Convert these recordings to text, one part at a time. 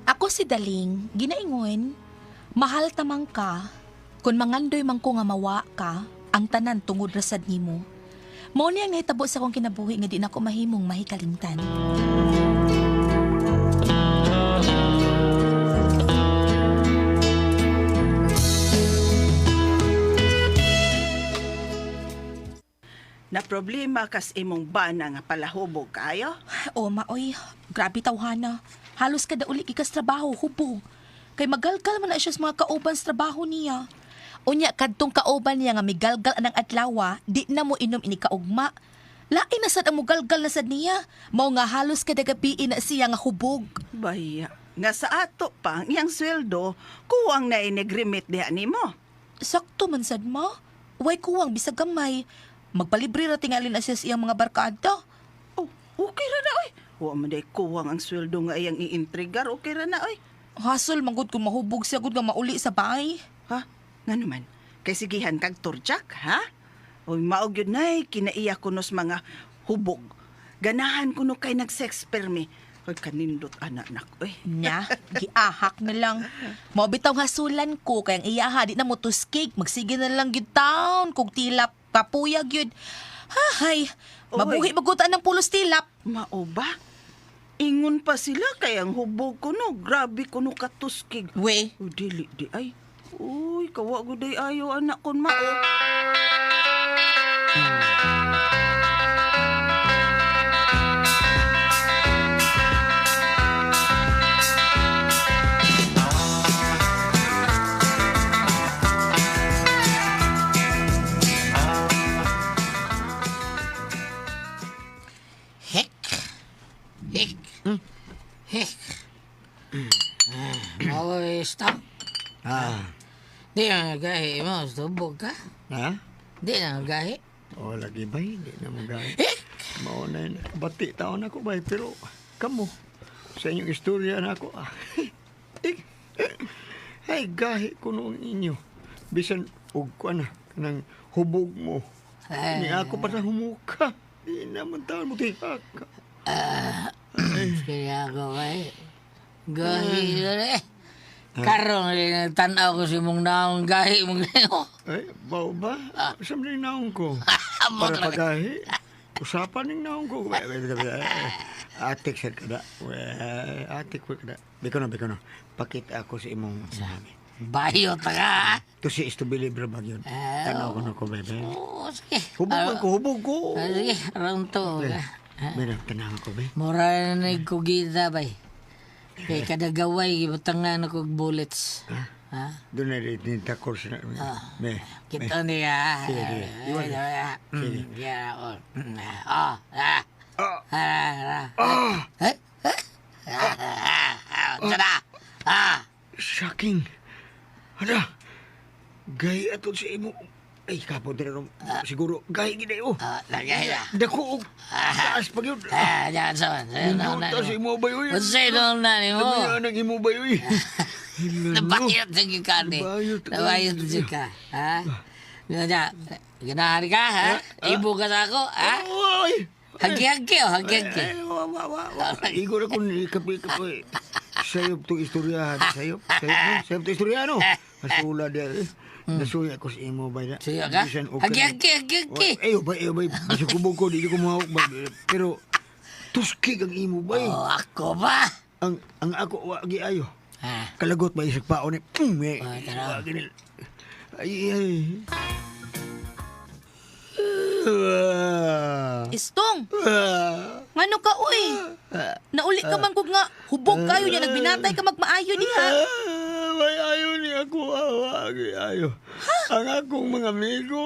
Ako si Daling, ginaingon, mahal tamang ka, kun mangandoy man ko nga mawa ka, ang tanan tungod ra sad nimo. Mao ni ang nahitabo sa akong kinabuhi nga di nako mahimong mahikalimtan. Na problema kas imong bana nga palahubog kayo? O maoy, grabe tawhana. Halos kada uli gikas trabaho, hubog. Kay magalgal man na siya sa mga kauban sa trabaho niya. Unya kadtong kauban niya nga migalgal anang adlawa, di na mo inom ini kaugma. Lain na sad ang mugalgal na sad niya. Mao nga halos kada gabi na siya nga hubog. Baya, nga sa ato pa ang iyang sweldo, kuwang na inegrimit diha nimo. Sakto man sad ma. Way kuwang bisag gamay. Magpalibre ra tingali na siya sa iyang mga barkada. Oh, okay ra na oy. Wa man day kuwang ang sweldo nga iyang iintrigar, okay ra na oy. Hasol manggod kung mahubog siya gud nga mauli sa bahay. Ha? Nga naman, kay sigihan kag turjak, ha? Uy, mao gyud nay kinaiya kunos mga hubog. Ganahan kuno kay nag-sex permi. Uy, kanindot anak nak, oy. Nya, giahak na lang. Mao bitaw hasulan ko kay ang iyaha di na mo tuskig, magsige na lang gyud taon kog tilap kapuya gyud. Hahay, mabuhi Oy. magutaan ng pulos tilap. Mao ba? Ingon pa sila kay ang hubog kuno, grabe kuno katuskig. We, Uy, dili di ay. Uy, kawa gud ay ayo anak kon mao. Hek. Hek. Hek. Ah, stop. Ah, Di na gahi mo, tubog ka. ha? Di na gahi. O, lagi ba? Hindi na mo gaya. Hek! Mao na yun. Bati taon ako ba? Pero, kamo, sa inyong istorya na ako, ah. Ay, gahi ko noong inyo. Bisan, og ko na, kanang hubog mo. Ay. Ni ako pa sa humuka. Di naman taon mo tihak. Kaya ako kay. Gahi na eh. Karon eh, tanaw ko si mong naong gahi mong gahi. Ay, bao ba? Sa mga naong ko. Para pagahi. Usapan ng naong ko. Atik sir kada. Atik ko kada. Biko na, biko na. Pakita ako sa imong sinabi. Bayo ta ka. To si Istubili bro yun. Ah, Tanaw ko na ko, bebe. Oo, sige. Hubog man ko, hubog ko. Ah, sige, around to. Mira, tanaw ko, be. Mura na nagkugita bay. Kay kada gaway, gibutangan ako og bullets. Ha? Doon na rin din takor sa Me. Kita niya. Sige, sige. Iwan. Sige. Yeah, oh. Ah, ah. Ah, ah. Ah. Eh? Eh? Ah, ah, Tara. Ah. Shocking. Hala. Gay ato sa imo. Ay, kapo din rin. Siguro, gay gid oh. Ah, lagay na. Dako og taas pa gyud. Ah, diyan sa. Nindot sa imo ba yun? Unsay nung na nimo? Dami ang imo ba yun? Nabayot sa ka ni. Nabayot. Nabayot sa ka. Ha? Nga, ganahan ka, ha? Ibo ka sa ako, ha? Oy! Hagi-hagi, oh, hagi-hagi. Ay, wa wa wa. wa. Igor ako ni kapi kapi. Sayop to istoryahan, sayop, sayop, no? Sayop to istoryahan, no? Masula dia. eh. Nasuya ko sa imo ba na. Suya ka? Bisan og Hagi, kanang- hagi, hagi, hagi. Ay, bay, ay, bay. Bisag kubog ko, di ko mahawak ba. Pero tuskig ang imo bay. Oh, ako ba? Ang ako wa gi ayo. Ha? Kalagot ba isag paon ni. Eh, Oh, tara. wa ginil. Ay, ay. Istong, ngano ka uy? Nauli ka man kog nga hubog kayo niya nagbinatay ka magmaayo diha. May ayo ni ako, awa, ayo. Ang akong mga amigo,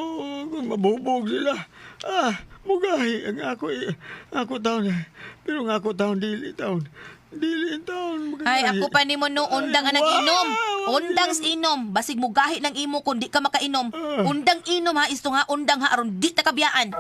kung mabubog sila, ah, mugahi ang ako, eh, ako taon. eh. Pero ang ako taon, dili taon. Dili taon, mugahi. Ay, ako pa nimo no, undang anang inom. Undang sa inom. Basig mo gahi ng imo kung di ka makainom. Undang inom ha, isto ha, undang ha, aron di ta kabiyaan.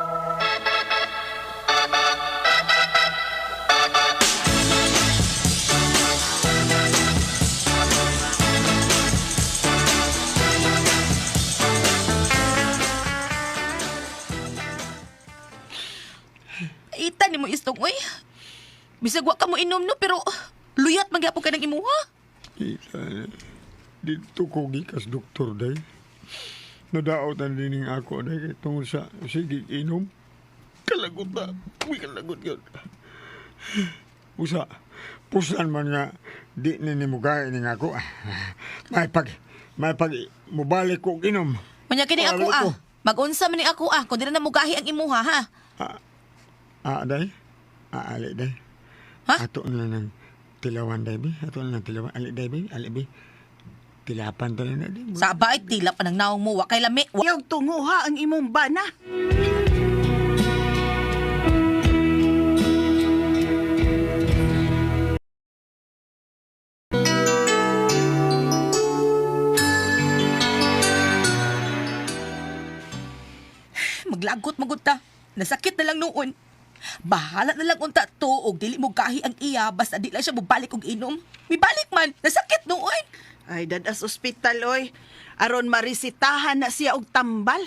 Bisag wa ka mo inom no, pero luyat man gyapon ka ng imuha. Kita na. Dito ko gikas doktor day. Nadaot ang dining ako day kay tungod sa sige inom. Kalagot na. Uy, kalagot yun. Usa, pusan man nga di ni ni mugay ning ako. May pag may pag mubalik ko og inom. Unya kini ako Balik ah. ko. Magunsa man ni ako ah, kun di na mugahi ang imuha ha. Ah, day. Ah, ali day. Ha? Ato na lang ng tilawan day bi. Ato na lang tilawan. Ali day bi. Ali bi. Tilapan to na day. Sa bait tilap pa ng naong mo, wa kay lami. Wa Iyog tunguha ang imong bana. Maglagot magud ta. Nasakit na lang noon. Bahala na lang unta to og dili mo gahi ang iya basta di lang siya mobalik og inom. Mibalik man, nasakit noon. Ay, dadas ospital, oy. Aron marisitahan na siya og tambal.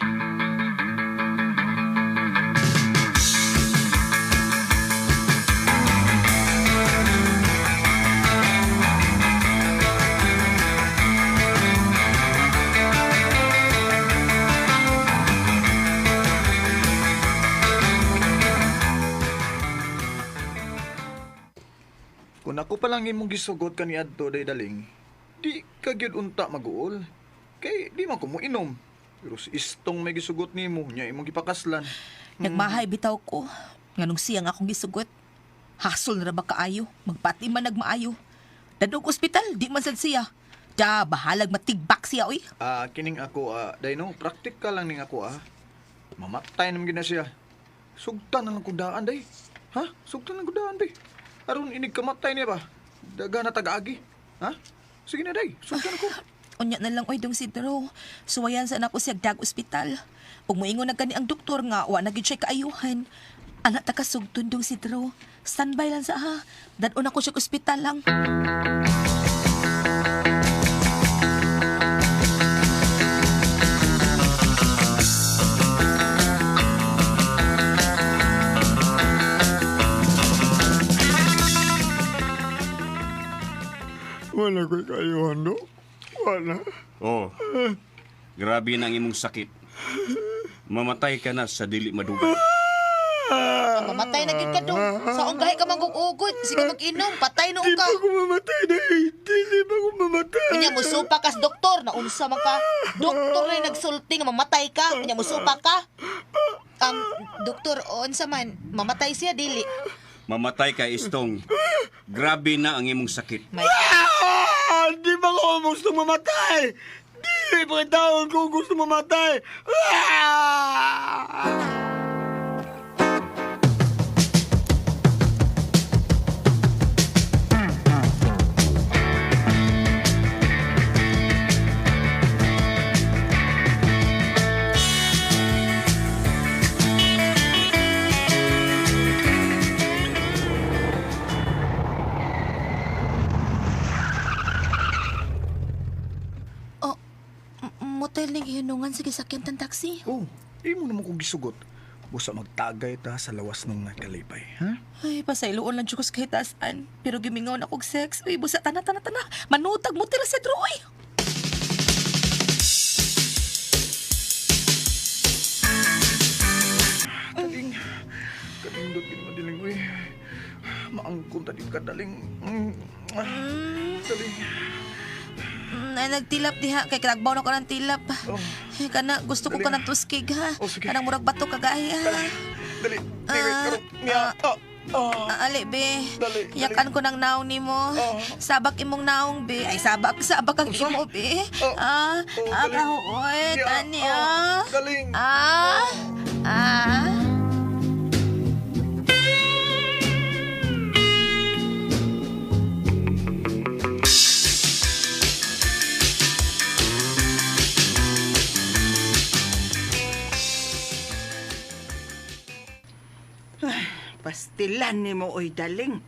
Kung ako pa lang imong gisugot kaniadto day daling, di ka gyud unta maguol. Kay di man ko mo inom. Pero si istong may gisugot nimo, nya imong gipakaslan. Nagmahay bitaw ko. Nganong siya nga akong gisugot. Hasol na ra ba kaayo? Magpati man nagmaayo. Dadog ospital, di man sad siya. Da, bahalag matigbak siya, oy. Ah, kining ako ah, day no, practical lang ning ako ah. Mamatay naman gyud na siya. Sugtan na lang kong daan day. Ha? Sugtan lang kong daan day. Aron inig kamatay niya ba? Daga na tagaagi. Ha? Sige na day, sugtan ako. Unya na lang oy dong si Drew. Suwayan sa nako siya dag ospital. Ug moingon na gani ang doktor nga wa na gyud siya kaayuhan. Anak ta kasugton dong si Drew. Standby lang sa ha. Dad-on ako siya ospital lang. Wala ko'y kayuhan, no? Wala. Oh. Grabe na ang imong sakit. Mamatay ka na sa dili madugay. Mamatay na gyud ka dong. Saong gahi ka manggugugod. Sige mag-inom, patay noon Di pa ko mamatay na. Dili pa ko mamatay. Unya musupa kas doktor na unsa man ka. Doktor na nagsulti nga mamatay ka. Unya musupa ka. Doktor, unsa man mamatay siya dili. Mamatay ka istong. Grabe na ang imong sakit. May Ah! Di ba ko gusto mamatay? Di pa taon ko gusto mamatay. Ah! Oh, motel ning hinungan sa gisakyan tan taxi. Oh, imo naman kong gisugot. Busa magtagay ta sa lawas nung nakalipay, ha? Ay, pasayloon lang jud ko sa kahitasan. Pero gimingaw na kog sex. Uy, busa tana tana tana. Manutag mo tira sa Drew, oy. Daling, kanindot gid madiling uy. Maangkon ta di ka daling. Ah, Daling. Ay, nagtilap diha. Kay kinagbaw na ko ng tilap. Oh. Ay, kana, gusto ko Dali. ka ng tuskig, ha? Oh, sige. Kanang murag bato kagaya, ha? Dali, dali, Ah, karot niya. Ah, ah. Ah, Ali, be. Dali, dali. Yakan ko ng naong nimo. Oh. Sabak imong naong, be. Ay, sabak, sabak ang Unsa? imo, be. Oh. Ah, Oh, ah, dali. kahuoy, Niya, tani, ah, ah. Galing. Ah, ah. Pastilan nimo oy daling.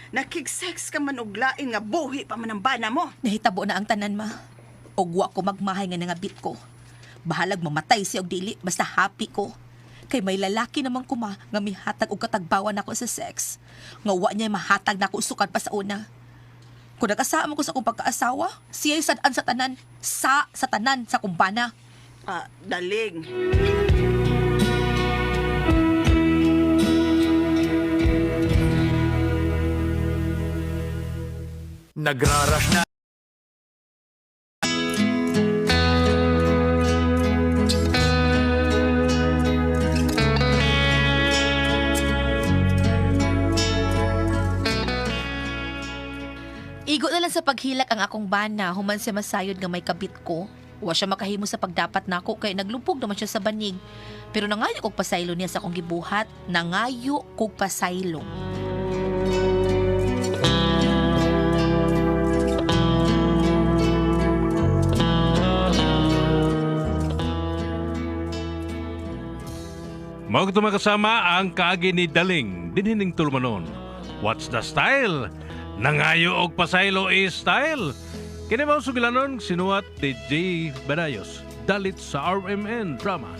Nakig-sex ka man og lain nga buhi pa man ang bana mo. Nahitabo na ang tanan, ma. Og wa ko magmahay nga nangabit ko. Bahalag mamatay siya og dili, basta happy ko. Kay may lalaki naman kuma nga mihatag og katagbawan nako sa sex. Nga wa niya mahatag nako sukad pa sa una. Kung nag-asama ko sa akong pagkaasawa, siya'y sad-an sa tanan, sa tanan sa kumbana. Ah, daling. Nagrarush na. Igo na lang sa paghilak ang akong bana, human siya masayod nga may kabit ko. Wa siya makahimo sa pagdapat nako kay naglupog naman siya sa banig. Pero nangayo kog pasaylo niya sa akong gibuhat, nangayo kog pasaylo. Mao mga kasama ang kaagi ni Daling dinhining tulumanon. What's the style? Nangayo og pasaylo is style. Kini mao sugilanon sinuwat ni J. Banayos. Dalit sa RMN Drama.